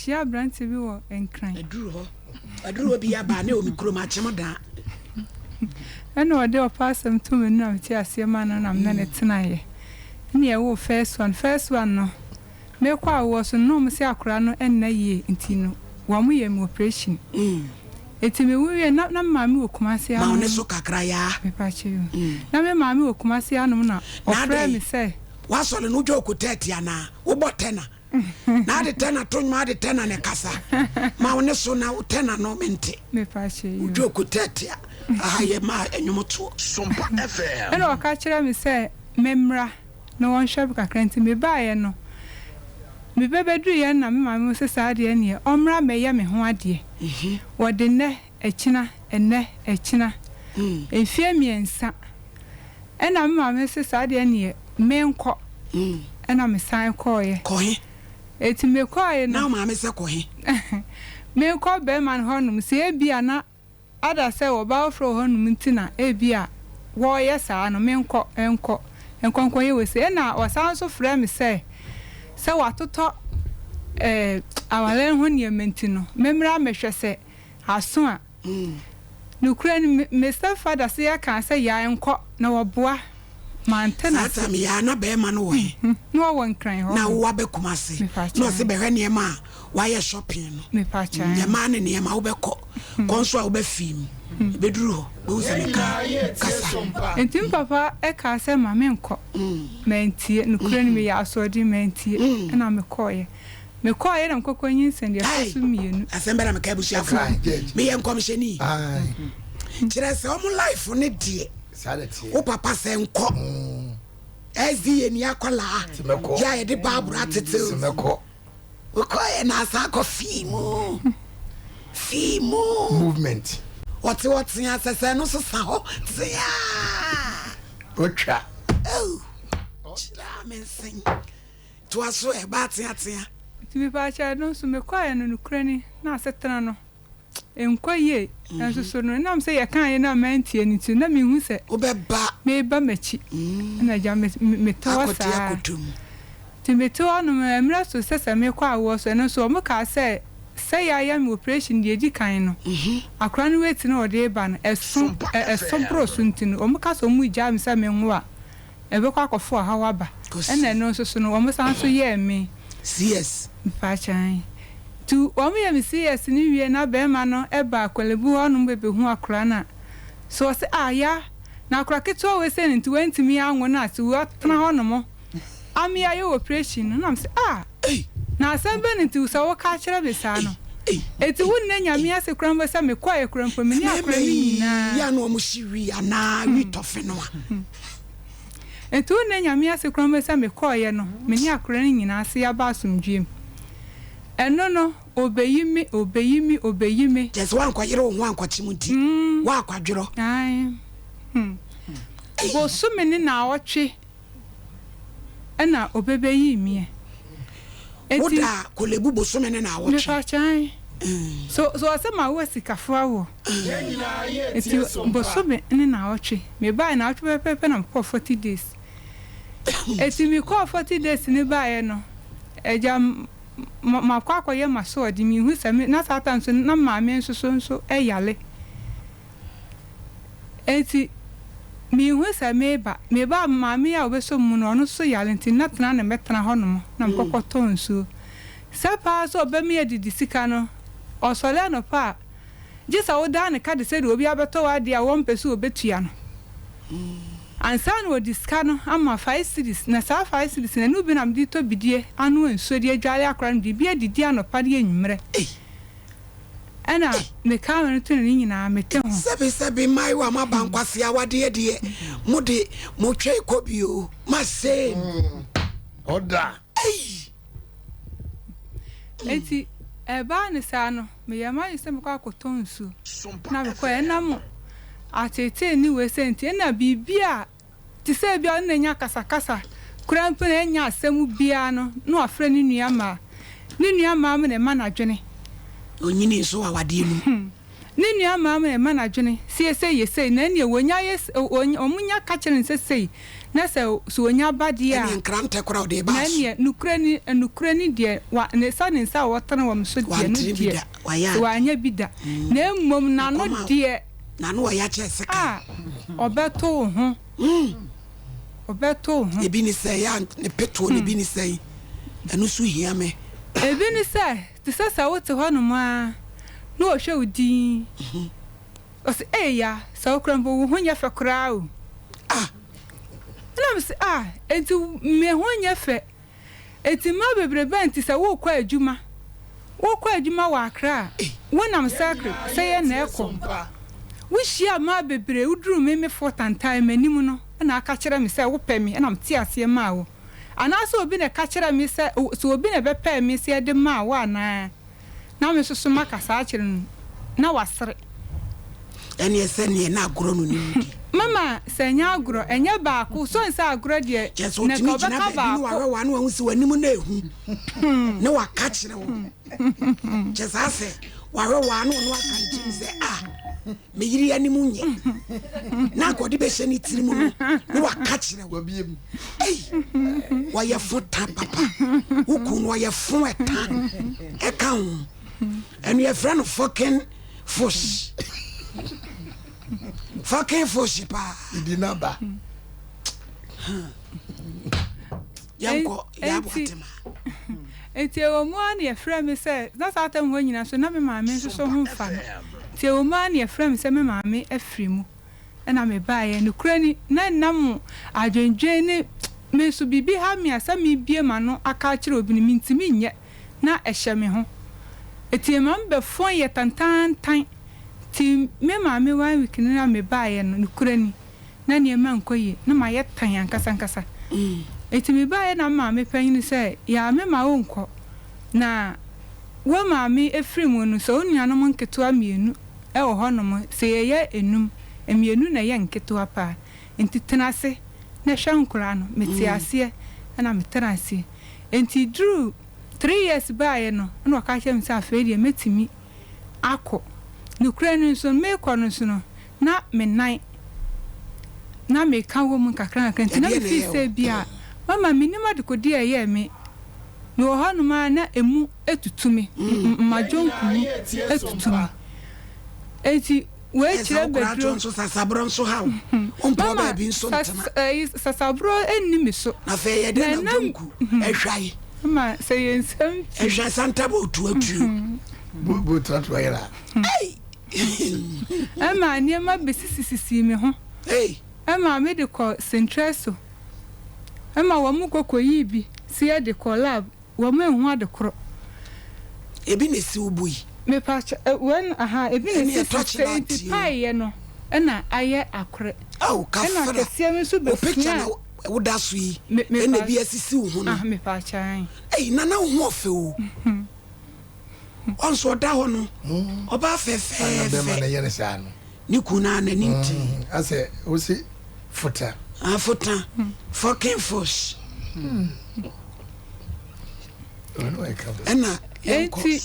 Mehyia aberanteɛ bi wɔ Nkran. Aduru hɔ. Aduru hɔ bi aba ne wɔ me kurom akyem daa. Ɛna ɔde ɔpɛ asɛm too m'anim na mete aseɛ maa no na me ne no tenaeɛ. Ɛna yɛwoo first one. First one no, mekɔ awoɔ so no na wɔn se akwadaa no nna yie nti no wɔn yɛɛ me operation. Enti me wo wie no na me maame wɔ Kumasi Ma wo anom. ne so kakra yaa. Mepakyɛ o. Na me maame wɔ Kumasi anom na Na ɔfrɛɛ adɛn? me sɛ. W'asɔre no wodwa okotɛɛti anaa? Wobɔ tɛna? Na ade tɛna to nnwom ade tɛna na ɛkasa. Ma wo ne so na wo tɛna no mente. Mepakyɛ Wodwa yoo. okotɛɛti a, aha yɛ ma nnwom toɔ. Sompa FM. Ɛna ɔka kyerɛɛ me sɛ memmra na wɔnhwɛ me kakra nti mebaeɛ no, mebɛbɛduruiɛ no na me maame se saa deɛ neɛ ɔmmra mmɛyɛ me ho adeɛ. Wɔde nnɛ, ɛkyena, ɛnnɛ, ɛkyena, mfeɛ mmiɛnsa ɛna me maame se saa deɛ neɛ menkɔ ɛna mesan kɔeɛ. Kɔ he? Enti mekɔeɛ Na no. wo maame sɛ kɔ he? Menkɔ bɛrima no hɔnom sɛ ebia na Ada sɛ ɔbaa foforɔ wɔ hɔnom nti na ebia wɔreyɛ saa no, menkɔ, nkɔ, nkɔ nkɔyɛ wei sei. Ɛna ɔsan nso frɛɛ me sɛ, sɛ watotɔ eh, awareɛ no ho nneɛma nti no, memmra mmɛhwɛ sɛ aso a. Nokorɛ no, me, me stepfather se yɛkaa sɛ yaa nkɔ, na wɔboa. Mante no Saa ase. time yi ara na barima no wɔ he? Na ɔwɔ Nkran hɔ. Na wo aba Kumasi Mepa na ɔse kyɛw. bɛhwɛ nneɛma a wayɛ shopping no. Mepa kyɛw. Mmaa ne nneɛma wobɛkɔ kɔ nso a wobɛfii mu. Ɛbɛduru hɔ bɛhu sɛ meka kasa. Nti me papa kaa sɛ ma menkɔ. Mantie. Nokorɛ no meyɛ asoɔden mantie. Ɛna mekɔeɛ. Mekɔeɛ na mekɔkɔ nyinsɛn deɛ ɛtɔ so mmienu. Asɛm bɛn na meka abusuafoɔ? Meyɛ nkɔmhyɛni. Kyerɛ sɛ wɔn life no deɛ. Wo papa sɛ nkɔ. SDA ni akɔlaa. Yɛ a yɛde Bible atete. Wokɔɛ na asan akɔ fii mu. Fii mu. Movement. Ɔte hɔ tea sɛ sɛ ɛno so sa hɔ tea. Otwa. Oh. Kyerɛ me nsen. Toa so ɛ baa teatea. Nti mepaakyɛw ɛno nso mekɔɛ no nokorɛ ni na asetena no. Ɛnkɔ yie. Nanso so no, ɛnam sɛ yɛkaeɛ no a mantie no nti, na menhu sɛ mereba m'akyi. Ɛna agya mete hɔ saa. Nti mete hɔ nom, mmerɛ so sɛ sɛ mekɔ awoɔ so, ɛno nso wɔkaa sɛ, sɛ yɛayɛ me operation deɛ ɛdi kan no, akwadaa no weight no a ɔde reba no, ɛso, ɛso boro so nti no, wɔka sɛ wɔregyaa me sɛ menwo a, Ɛbɛkɔ akɔfo ɔhaw aba. Ɛna ɛno nso so no, wɔn san nso yɛɛ me. CS. Mpakyɛw. Nti wɔn yɛ me CS no wie na bɛɛma no ba Korle-Bu hɔ nom bɛbɛhu akora no a, so ɔse ah ya, na akora ketewa wei sei no nti wantumi anwo no a, so watena hɔ nom ame ayɛ operation no, na mese ah, na asɛm bɛn nti sɛ woka kyerɛ me saa no. Enti wo nnɛ Nyame ase koraa mpo sɛ mekɔeɛ koraa mpo me ne akora no nyinaa. Yɛ a na wɔn hye wi anaa wi tɔfe no a. Enti wo nnɛ Nyame ase koraa mpo sɛ mekɔeɛ no me ne akora no nyinaa ase aba asomdwoeɛ mu. Ɛno no obeyi me, obeyi me, obeyi me. Kyerɛ sɛ woankɔyere wo ho ankɔkyem nti woakwadworɔ. Ae hmm. Bosome ne naawɔtwe. ɛna ɔbɛbɛyii meɛ. Enti. Woda Korle-Bu bosome ne naawɔtwe. Mepakyɛw. So so ɔsɛ ma wo asikafo awoɔ. Enti bosome ne naawɔtwe. Mebaeɛ naawɔtwe pɛpɛpɛ na mekɔɔ 40 days. Enti mekɔɔ 40 days no baeɛ no, agya makɔ akɔyɛ m'asoɔden. Mehu sɛ me na saa time nso na maame nso so nso yare. Enti minhu sɛ mereba. Meba a, maame yi a ɔbɛsɔ me mu no, ɔno nso yare nti na tena na mɛtena hɔnom na mekɔkɔtɔ nsuo. Sɛ paa sɛ ɔbɛma yɛadidi sika no, ɔsɔre anɔpa a, gye sɛ wodan no ka te sɛ deɛ obi abɛtɔ w'adeɛ a wɔmpɛ sɛ ɔbɛtua no. Ansa na ɔde sika no ama 5 cedis, na saa 5 cedis no, ɛno bi na mede tɔ bidie anoa nsuo de adware akora no, de bi adidi anɔpa ne anwummerɛ. Ɛna me kaa no to no ne nyinaa mete ho. Sɛbi sɛbi mmaayewa mo aba nkwasea awadeɛ deɛ mo de mo twɛn kɔ bi o ma shame. Ɔda. Ei. Enti ɛbaa no saa no meyɛɛ m'adwene sɛ mɛkɔ akɔtɔ nsuo na mekɔɛ ɛnam ateetee ne wei sɛ nti ɛna biribi a Te sɛ ebia ɔne no anya akasakasa koraa mpo na ɛnyɛ asɛm biara no, na wafrɛ ne nuammaa. Ne nuammaa no na ɛma no adwene. Onyinii nso wɔ awadeɛ no mu. Ne nua mmaa mu na ɛma no adwene sɛ yɛ sei yɛ sei, na ɛnneɛ wɔnya yɛ wɔn nya ka kyerɛ no sɛ sei, na sɛ sɛ wɔnya ba deɛ a, Ɛnneɛ nkrantɛ koraa ɔde reba na so. ɛnneɛ nokorɛ ni, nokorɛ ni deɛ, wa, ne sɛ ne nsa a wɔtene wɔ me so deɛ, no Wantene bi deɛ, da, wayɛ sɛ ade. wanyɛ bi da, na mmom n'ano Ɛkɔm a, deɛ, n'ano ɔya kyɛn sekan. a ɔbɛto wo ho, ɔbɛto wo ho. Ebi ne sɛn, yɛ a ne petoɔ no ebi ne sɛn, ɛno nso hia me. Ebi ne sɛ, Te sɛ sɛ wote hɔnom ara na wɔhwɛ wo dinn, wɔse, Ei ya, sɛ wo koraa mpo wo ho nyɛ fɛ koraa o. Ah! Ɛna mese, Ah, enti me ho nyɛ fɛ? Enti mmaa bebrebe a nti sɛ worekɔ adwuma, wokɔ adwuma wɔ Accra a, wonam circle sɛ yɛ na ɛkɔ. Wohyia mmaa bebree, woduruu me me fo tantan m'anim no na aka kyerɛ me sɛ wopɛ me, ɛna mete aseɛ maa wo. Anaasɛ obi na ɛka kyerɛɛ me sɛ, sɛ obi na ɛbɛpɛɛ me sɛ de maa wo anaa? Na me nso so maka saa akyerɛ no, na wasere. Ɛneɛ sɛ neɛ na agorɔ no nim di. Mama, sɛ ɛnyɛ agorɔ, ɛnyɛ baako, so ɛnsɛ agorɔ deɛ, Kyerɛ sɛ na ɔtumi nka gyina ɔbɛka baabi ne baako. wahwɛ wo a na wahu sɛ w'anim no ɛhu, na waka kyerɛ wo. Kyerɛ saa sɛ wahwɛ wo a na ɔno aka ne tirim sɛ, ah, me yere anim nyɛ. Na anka ɔde bɛhyɛ ne tirim no, na waka kyerɛ wo. Ei, wɔyɛ fo ta papa. Wo kun no ɔyɛ fo ɛta ɛka ho. Ɛno yɛfrɛ no fucking fosh. Fucking fosh paa. Idi naba. Yɛnkɔ yɛabo atema. Nti ɛwɔ mu ara na yɛfrɛ me sɛ na saa tam hɔ nyina so na me maame nso so ho mfa no. Nti ɛwɔ mu ara na yɛfrɛ me sɛ me maame afiri mu. na mebaeɛ. Nokorɛ ni, na ɛnam adwendwen ne me nso biribi ha me a sɛ mebue m'ano aka akyerɛ obi no, mentumi nyɛ, na ɛhyɛ me ho. Enti ɛma mebɛfɔn yɛ tantaantan. Nti me maame one week no a mebaeɛ no, nokorɛ ni, na nneɛma nkɔ yie, na mayɛ tan ankasa ankasa. Enti mebaeɛ na me maame panin sɛ, Yaa memma wonkɔ, na wo maame firi mu no, sɛ wo nuanom nketewa mmienu wɔ hɔnom, sɛ yɛyɛ enum, mmienu na ɛyɛ nketewa paa, nti tena ase na hwɛ nkwadaa no. Metee aseɛ na metenaa ase. Nti duruu three years baeɛ no na ɔka kyerɛɛ me sɛ afei deɛ mɛtumi akɔ. Nokorɛ no nso merekɔ no nso no na me nan na meka wɔ mu nkakrankakra nti na Ɛdeɛn na mefii ɛyɛɛ sɛ wo? bi a mama mennim adekodeɛ a ɛyɛɛ me. Mewɔ hɔnom ara na ɛmu atutu me, m'adwonku mu atutu me. Enti wei Ɛsɛ kyerɛ wo koraa bɛduro. to nso sasaborɔ nso ha wo. Wompɛ Mama, baabi nso ntena. Sasaborɔ nni me so. Na afei ɛyɛ dɛn na dwonku ahwae? Mama, sɛ yɛ nsɛm pii. Ɛhwɛ santa bɔ otu atuo. Bo tratra yera. Ɛma nneɛma bɛsisisisii me ho. Ɛma mede kɔ sentrɛ so. Ɛma wɔn kɔ kɔyii bi sɛ yɛde kɔ lab. Wɔn anhu ade koro. Ebi na esi wo bo yi. Mepakyɛ ɛ wɛn aha ebi na Ɛne esi ɛtɔ si kyena sɛ nti ateɛ o. paeɛ no ɛna ayɛ akorɛ. Ao Ɛna kafra kɛseɛ no nso wo picture bɛsua na wo da so yi me ɛna mepa ebi asisi wo ho no. ah mepakyɛ ae. Ei nana wo ho ɔfɛ o. Ɔnso ɔda hɔ no ɔbaa Ana bɛma fɛfɛɛfɛ. no yɛ no saa no. Ne kun no ara n'ani nte. Asɛ wo se fota. Ah fota fucking fos. Ɛna yɛnkɔ. Enti,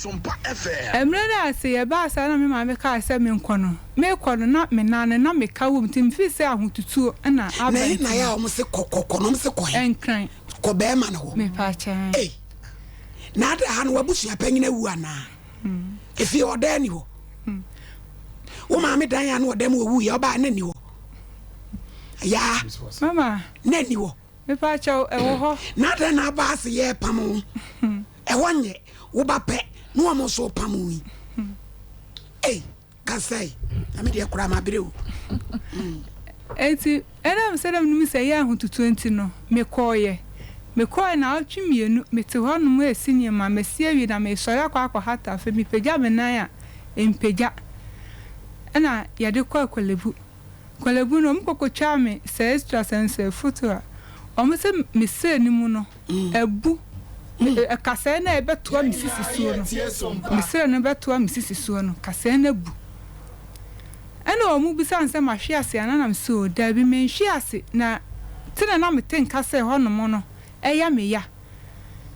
mmerɛ no a sɛ yɛbaa saa na me maame kaa sɛ menkɔ no, merekɔ no na me nan no na meka wɔ mu nti mefeel sɛ ahotutuo na aba Na ɛhe nti na yɛ no. a wɔn se kɔ kɔ kɔ no wɔn se kɔ he? Nkran. Kɔ bɛɛma no hɔ. Mepaakyɛw. Ei na ada ha no w'abusua panyin awu anaa? Efie ɔdaa ni hɔ. Wo maame dan a na ɔda mu owu yɛ ɔbaa na ni hɔ. Yaa. Mama. Na ni hɔ. Mepaakyɛw ɛwɔ hɔ. Na adɛn na aba ase yɛ pam wo? Ɛhɔ nyɛ wo ba pɛ na wɔn nso pam wo yi. Ei kasa yi na me deɛ koraa mabrɛ o. Enti ɛnam sɛ na menim sɛ ɛyɛ ahotutuo nti no, mekɔeɛ. Mekɔeɛ naawɔtwe mmienu, mete hɔnom resi nneɛma, masi awie na meresɔre akɔ akɔhata, afei mepagya me nan a, ɛmpagya. Ɛnna yɛde kɔɔ Korle-Bu. Korle-Bu no, wɔkɔ kɔtwaa me sɛ extra sɛ foto a, wɔn se me srɛ no mu no, abu. Kasɛɛ no a ɛbɛtoa me sisi soɔ no, me srɛ no bɛtoa me sisi soɔ no, kasɛɛ no abu. Ɛna wɔn bisaa me sɛ mahwe ase anaa na mese oo daabi menhwe ase na te na na mete nka sɛ hɔnom no ɛyɛ me ya.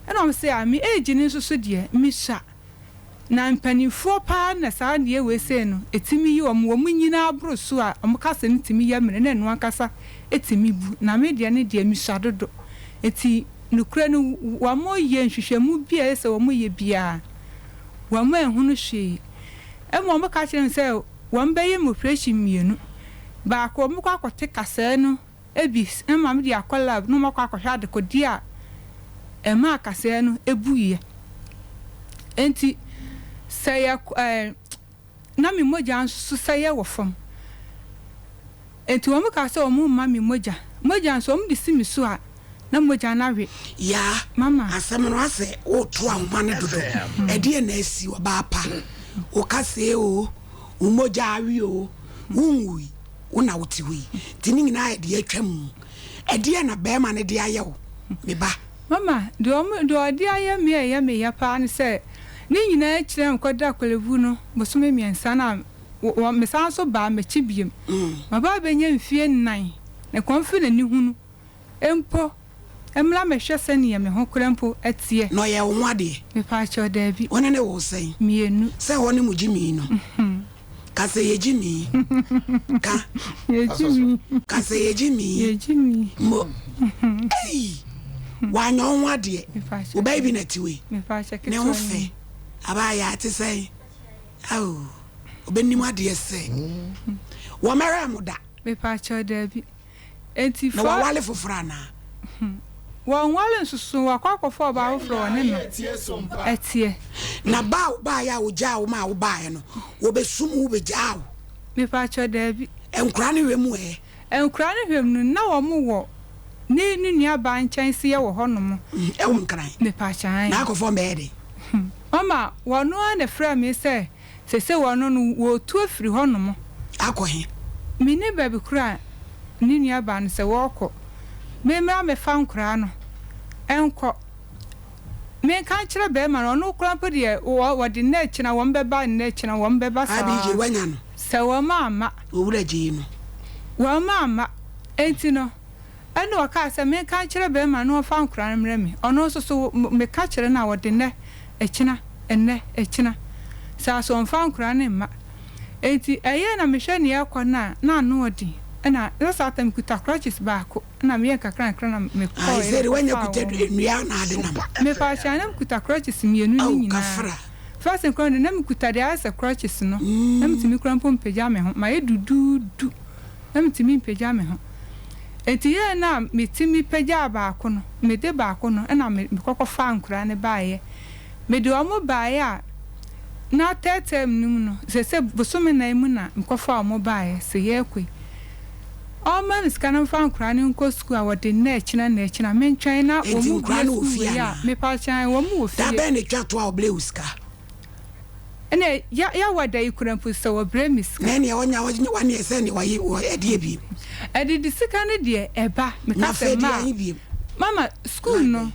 Ɛna wɔn se ah me age no nso so deɛ mesua. Na mpanimfoɔ paa na saa adeɛ wei sei no ɛtumi yi wɔn, wɔn nyini aboro so a wɔn kasa no tumi yɛ mmerɛ na ɛno ankasa tumi bu. Na me deɛ no deɛ mesua dodo. Nti nokorɛ no wɔyɛ nhwehwɛmu bi a ɛyɛ sɛ wɔyɛ biara wɔanhunu hwee. Mmom wɔka kyerɛɛ me sɛ wɔbɛyɛ me oprehyɛn mmienu. Baako wɔbɛkɔ akɔte kasɛɛ no bi ma mede akɔ lab na wɔakɔ akɔhwɛ adekodeɛ a ɛmaa kasɛɛ no buiɛ. Enti sɛ yɛ ɛɛ na me mogya nso so sɛeɛ wɔ fam. Enti wɔkaa sɛ wɔmma me mogya. Mogya nso wɔde si me so a, na mogya no awe. Yaa, Mama. asɛm no asɛ woreto ahoma no dodo. Ɛdeɛn na asi, ɔbaa pa? Wo kasɛɛ oo, wo mogya awe oo, wonwui. Wo na wote hɔ yi, nti ne nyinaa yɛ deɛ atwa mu. Ɛdeɛn na barima no de ayɛ wo, me ba? Mama, deɛ ɔmo, deɛ ɔde ayɛ me a ɛyɛ me ya paa ne sɛ, ne nyinaa akyiri a mekɔdaa Korlebu no bosome mmiɛnsa no a, wɔ, wɔ, mesan nso baa m'akyi biom. Maba abɛnya mfie nnan, na kɔmfe na ani hunu mpo. Mmra mmɛhwɛ sɛdeɛ me ho koraa mpo teɛ. Na ɔyɛɛ wo ho adeɛ? Mepaakyɛw, daabi. Wo ne no woo sɛn? Mmienu. Sɛ hɔ ne mo gyimii no. Ka sɛ yɛ gyimii. Ka. Yɛ gyimii. Ka sɛ yɛ gyimii. Yɛ gyimii. Mo. Ei! Wanyɛ wo ho adeɛ. Mepaakyɛw. Wo ba yi bi na te wei. Mepaakyɛw, ketewa Ne ho fɛ. Abaayaa te sɛn? Ao! Ɔbɛnim adeɛ sɛ. Wɔmmɛhwɛɛ mo da. Mepaakyɛw, daabi. Enti Na fa. wawale foforɔ anaa? Wɔnwale nso so, wakɔ akɔfa ɔbaa foforɔ wɔ ne no ɛteɛ. Na ba a wobaeɛ a wɔgyaa wo maa wobaeɛ no, wɔbɛsum wo bɛgyaa wo? Mepakyɛw, daabi. Nkwadaa no hwɛ mu ɛ? Nkwadaa no hwɛ mu no, na wɔn wɔ ne ne nuabaa nkyɛn seɛ wɔ hɔ nom. Ɛwɔ Nkran? Mepakyɛw, aane. Na akɔfa wɔn bɛyɛ dɛn? Mama, wɔn ara na ɛfrɛɛ me sɛ Seesei wɔno no, wɔretu afiri hɔnom. Akɔ he? Mennim baabi korɔ a ne nuabaa no sɛ wɔrekɔ. Memmra mmɛfa nkoraa no nkɔ. Menka nkyerɛ barima no, ɔno koraa mpo deɛ, wɔde nnɛ rekyena wɔn bɛba, nnɛ rekyena wɔn bɛba saa ara. Woanya no? Sɛ wɔn amma. Owura gyei no. Wɔn amma. Enti no, ɛnna ɔkaa sɛ menka nkyerɛ barima no na ɔmfa nkoraa no mmrɛ me. Ɔno nso so, meka kyerɛ no a, ɔde nnɛ ɛkyena, ɛnnɛ, ɛkyena. Saa so ɔmfa nkora no mma. Enti ɛyɛɛ na mehwɛ nea ɛrekɔ no a, na ano ɔden. Ɛna na saa time mekuta crutches baako na meyɛɛ nkakrankakra na mekɔeɛ Ae, sɛdeɛ woanya kɔfaa kuta wɔn. nnua na ade nam. Mepaakyɛw, na mekuta crutches mmienu no Ao, nyinaa. kafra. First koraa no, na mekuta deɛ ayɛ sɛ crutches no. Na metumi koraa mpo mpagya me ho. Mayɛ duduudu. Na metumi mpagya me ho. Enti yɛɛ no a metumi pagyaa baako no, mede baako no na mekɔ kɔfaa nkoraa no baeɛ. Mede wɔn baeɛ a, na third term no mu no, seesei bosome nan mu na mekɔfaa wɔn baeɛ, sɛ yɛrekɔ yi. Wɔmma me sika na memfa nkoraa no nkɔ sukuu a, wɔde nnɛ ɛkyena nnɛ ɛkyena, mentwɛn na Enti wɔn nkoraa bue no wɔ sukuu fie wei a, anaa? mepakyɛw, wɔn wɔ Da fie. bɛn na ɛtwa toɔ a wɔbrɛɛ wo sika? Ɛna ya yawa da yi kura mpo sɛ wɔbrɛ me sika. Na ɛneɛ ɔnya ɔnya waneɛ sɛ neɛ waye wɔ ɛdeɛ biem. Ɛdidi sika no deɛ ɛba meka Na sɛ afei deɛ maa ahe biem. Mama school no.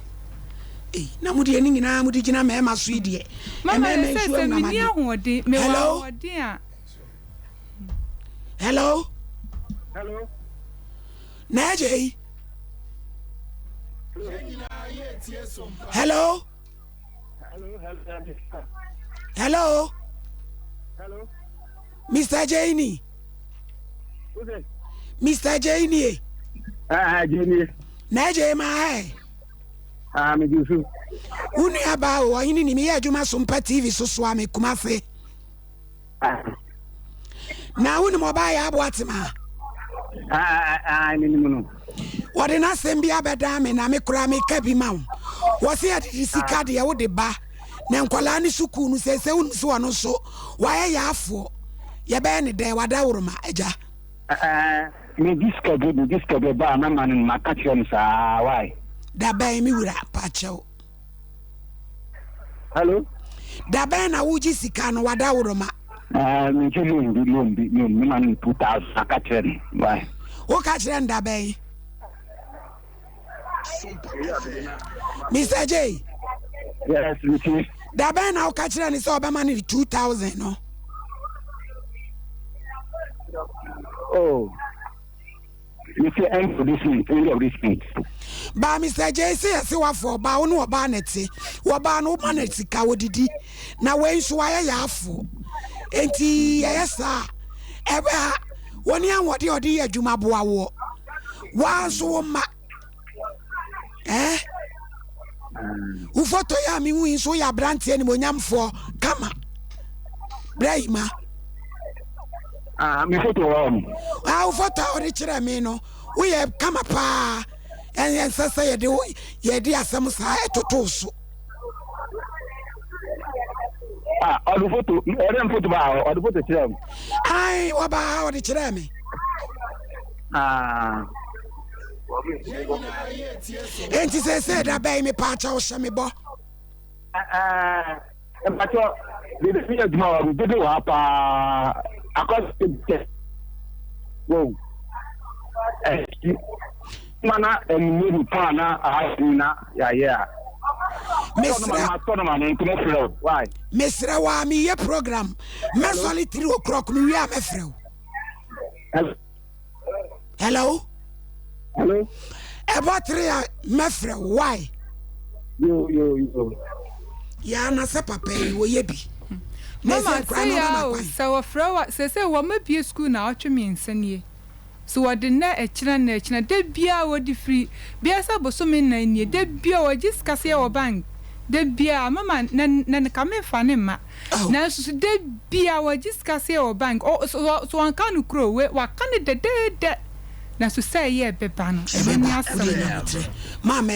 Ei na mo deɛ ne nyinaa mode gyina mmarima so yi deɛ. Mama Mmarima yɛ sɛ nso sɛ ahunu menni amaneɛ. ahoɔden mewɔ Hello. ahoɔden a. Hello. Hello. Na ɛgye yi. Hello. Hello. Hello. Mr. Janie. Mr. Janie. Ah, Janie. Na ɛgye ma ɛ. Ah, me ju so. Wo nua baa o, ɔhene ni meyɛ adwuma so mpa TV so soa me Kumase. Na wonim ɔbaa yɛ aboa tema. Menim no. Wɔde n'asɛm bi abɛdan me na me koraa meka bi ma wo. Wɔse adidi sika deɛ wode ba na nkwadaa ne sukuu no sɛ wonim sɛ ɔno nso wayɛ yaafoɔ yɛbɛyɛ ne dɛn wada woroma agya. Megye sika bi megye sika bi ba a mɛma no no maka kyerɛ no saa why. Da bɛn me wura pakyɛw. Hello. Da bɛn na wogye sika no wada woroma. Ɛɛ megye loan bi loan bi loan mema no 2000 aka kyerɛ no why. Woka kyerɛ no da bɛn. Mr. J. Yes, Mr. Da bɛn na woka kyerɛ no sɛ ɔbɛma no 2000 no. Oh. Me se end of this month, end of this month. Baa Mister Gyei se yɛse wafo ɔbaa wo ne ɔbaa na ɛte wɔbaa no woma no sika wɔdidi na wei nso wayɛ yaafoɔ enti yɛyɛ saa a ɛbɛ ha wɔne ahoɔden a ɔde yɛ adwuma boa woɔ waa nso wo mma eh wo foto yɛ a mehu yi nso woyɛ aberanteɛ nimonyamfoɔ kama berɛ yi ma Ah, me foto wɔ hɔ. Ah, wo foto a wode kyerɛ me no woyɛ kama paa ɛnyɛ nsɛ sɛ yɛde yɛde asɛm saa ɛtoto so. Ah, ɔde foto ɔde foto ba hɔ ɔde foto kyerɛ mi. Ayi wɔba ha ɔde kyerɛ mi. Ah. Enti sɛ sɛ da bɛyi mi paakyɛw hyɛ mi bɔ. Mpatsɔ, dede mi yɛ adwuma wɔ dede wɔ ha paa akɔ sɛ wɔn ɛyi ma na ɛnumere mu paa na aha yi na yɛayɛ a. Mesrɛ mesrɛ wa meyɛ program mɛsɔle 3 o'clock mewie a mɛfrɛ wo. Hello. Hello. Ɛbɔ tere a mɛfrɛ wo why? Yo yo yo. Yaa na sɛ papa yi wɔyɛ bi. Mama sɛ yaa o sɛ wɔfrɛ wa sɛ sɛ wɔma bie sukuu na ɔtwe mmiɛnsa nie so wɔde nnɛ ɛkyena nnɛ ɛkyena da biara wɔde firi bia sɛ bosome nnan nie da biara wɔgye sika sɛ yɛwɔ bank da biara mama na na ka memfa ne mma Nanso so da biara wɔgye sika sɛ wɔ bank? O, so, so wɔnka no kuro? We, wɔaka no dɛdɛɛdɛ. Nanso sɛ ɛyɛ ɛbɛba no, ɛno ne Ɛbɛba, asɛm wode no. nya aboterɛ. Maame.